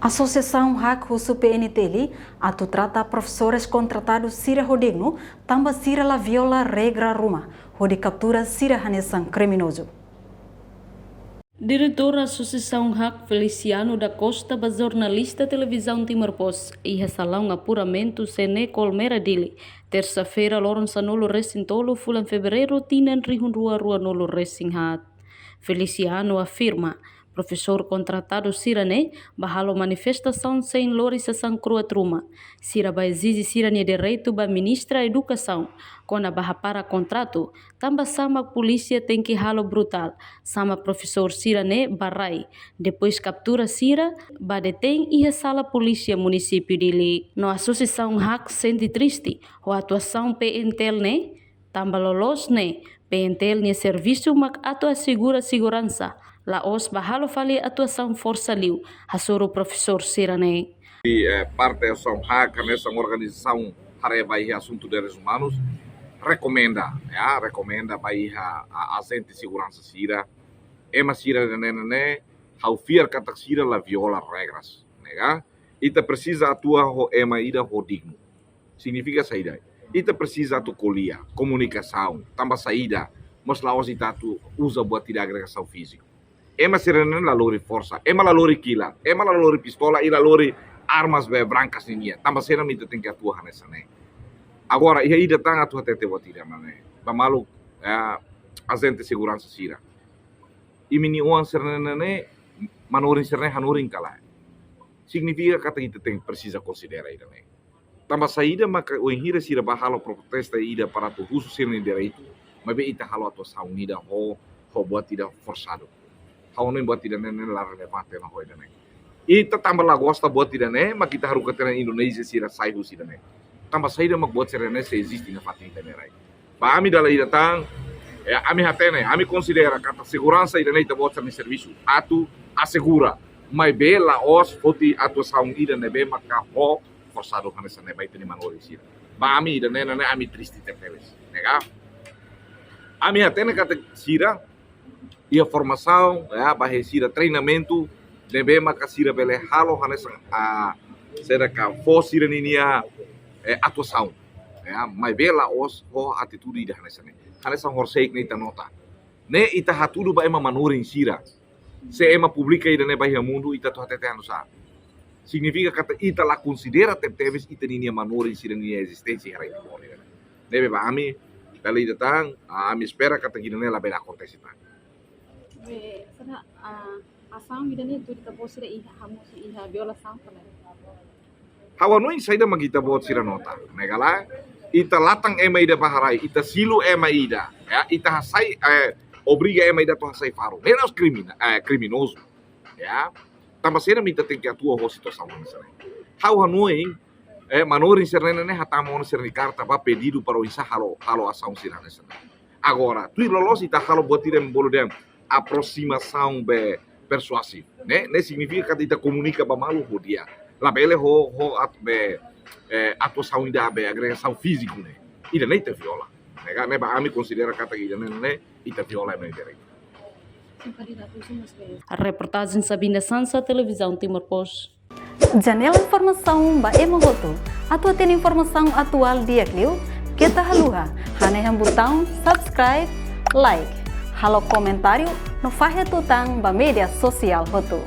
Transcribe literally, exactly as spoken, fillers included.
Asosiasaun hak husu P N T L atu trata profesores kontratadu sira ho dignu, tanba sira la viola regra ruma hodi kaptura sira hanesan kriminozu. Diretór Asosiasaun hak, Feliciano da Costa, ba jornalista Televizaun Timor Post iha salaun apuramentu C N E Colmera, Dili, tersa-feira, loron sanulu resin tolu fulan Fevereiru, tinan rihun rua rua nulu resin haat. Feliciano afirma, profesór kontratadu sira-ne'e bá halo manifestasaun sein lori sasán kro'at ruma. Sira bá ezije sira-nia direitu ba Ministra Edukasaun kona-ba hapara kontratu, tanba sá mak polísia tenke halo brutál, sá mak profesór sira-ne'e bá rai, depois kaptura sira, bá detein iha sala polísia munisípiu Dili. No asosiasaun hak sente triste ho atuasaun P N T L ne'e, tanba loloos ne'e P N T L nia servisu mak atu asegura seguransa, la'ós bá halo fali atuasaun forsa liu, hasoru profesór sira-ne'e. I, eh, parte asosiasaun hak, hanesan organizasaun haree ba iha asuntu direitus umanus, rekomenda, ya, rekomenda ba iha a-, ajente seguransa sira, ema sira ne'e, ne'e, ne'e, ha'u fiar katak sira la viola regras, ne'e ka? Ita presiza atua ho ema ida ho dignu. Signifika saida? Ita presiza atu ko'alia, komunikasaun, tanba saida, mas la'ós ita atu uza buat ida agresaun fíziku. Ema sira-ne'e la lori forsa, ema la lori kilat, ema la lori pistola, i la lori armas be brankas ninian. Tanba saida mak ita tenke atua hanesan ne'e? Agora, iha ida tan atu hatete buat ida mak ne'e. Ba maluk, eh, ajente seguransa sira. Imi-nia oan sira-ne'e, ne'e, ne'e, manorin sira-ne'e hanorin ka lae? Signifika katak ita tenke presiza konsidera ida-ne'e. Tanba saida maka wainhira sira bá halo protesta ida para atu husu sira-nia direitu, maibé ita halo atuasaun ida ho, ho buat ida forsadu. Ha'u hanoin buat ida-ne'e, ne'e la relevante ona ho ida-ne'e. Ita tanba la gosta buat ida-ne'e, mak ita haruka tiha ona Indonézia sira sai husi ida-ne'e. Tanba saida mak buat sira-ne'e sei eziste iha fatin ita-nia rai? Ba ami dala ida tan, eh, ami hatene, ami konsidera katak seguransa ida-ne'e ita-boot sira-nia servisu atu asegura. Maibé la'ós foti atuasaun ida ne'ebé maka ho forsadu hanesan ne'e ba ita-nia manorin sira. Ba ami ida-ne'e, ne'e, ne'e ami triste tebetebes, ne'e ka? Ami hatene katak sira iha formasaun, ya, ba iha sira treinamentu, ne'ebé maka sira bele halo hanesan, ah, saida ka fó sira-ninia, eh, atuasaun. Ya, maibé la'ós ho atitude ida hanesan ne'e. Hanesan horisehik ne'e ita nota. Ne'e ita hatudu ba ema manorin sira. Se ema publika ida-ne'e ba iha mundu, ita atu hatete hanesan sá? Signifika katak ita la konsidera tebetebes ita-ninia manorin sira-ninia ezisténsia iha rai Timor ida-ne'e. Ne'ebé ba ami, dala ida tan, ah, ami espera katak ida-ne'e labele akontese tan. Be, sá, ah, asaun ida-ne'e tuir ita-boot sira iha hamosu iha violasaun ka lae? Ha'u hanoin saida mak ita-boot sira nota, ne'e ka lae? Ita latan ema ida ba rai, ita silu ema ida, ya, ita hasai, eh, obriga ema ida atu hasai faru. Ne'e la'ós krimina-, eh, kriminozu, ya. Tanba saida mak ita tenke atua ho situasaun hanesan ne'e? Ha'u hanoin, eh, manorin sira-ne'e, ne'e, hatama ona sira-nia karta ba pedidu para oinsá halo, halo asaun sira hanesan ne'e. Agora, tuir loloos ita halo buat ida mak bolu dehan aproximasaun be persuasivu, ne'e? Ne'e signifika katak ita komunika ba malu ho di'ak. Labele ho, ho at-, be, eh, atuasaun ida be agresaun fíziku ne'e. Ida-ne'e ita viola. Ne'e ka, ne'e ba ami konsidera katak ida-ne'e, ne'e ita viola ema nia direitu. Reportajen Sabina Sansa, Televizaun Timor Post. Janela informasaun ba ema hotu. Atu hatene informasaun atuál di'ak liu, keta haluha hanehan butaun subscribe, like, halo komentáriu no fahe tutan ba média sosiál hotu.